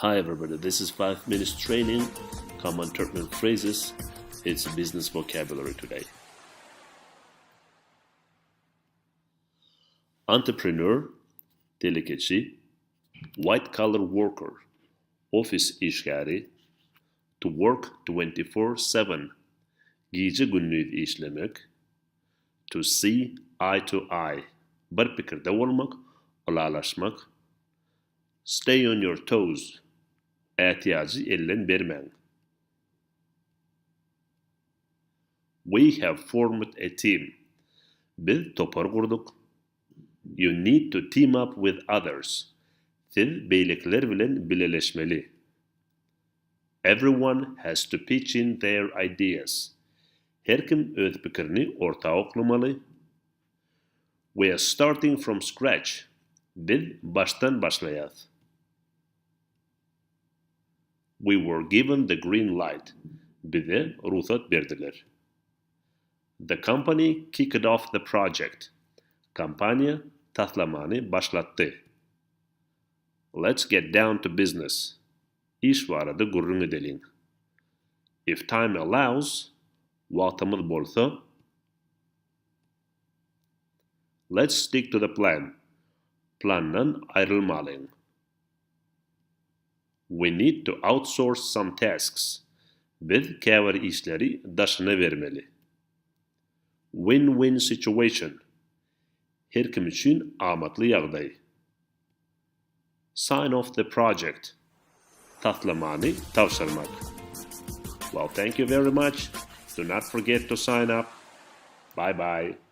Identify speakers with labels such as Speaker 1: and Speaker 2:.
Speaker 1: Hi everybody, this is 5 minutes training, common Turkmen phrases, it's business vocabulary today. Entrepreneur, telekeçi, white collar worker, ofis işgäri, to work 24/7, gije-gündiz işlemek, to see eye to eye, bir pikirde bolmak, ylalaşmak, Stay on your toes, ätiýajy elden bermäň. We have formed a team, biz topar gurduk. You need to team up with others, siz beýlekiler bilen bileleşmeli. Everyone has to pitch in their ideas, her kim öz pikirini orta oklamaly. We are starting from scratch, Biz başdan başlaýas. We were given the green light, Bize rugsat berdiler. The company kicked off the project, Kompaniýa taslamany başlatdy. Let's get down to business, Iş barada gürrüň edeliň. If time allows, Wagtymyz bolsa, Let's stick to the plan. Plandan aýrylmalyň. We need to outsource some tasks. Biz käbir işleri daşyna bermeli. Win-win situation. Her kim üçin amatly ýagdaý. Sign off the project. Taslamany tabşyrmak. Well, thank you very much. Do not forget to sign up. Bye-bye.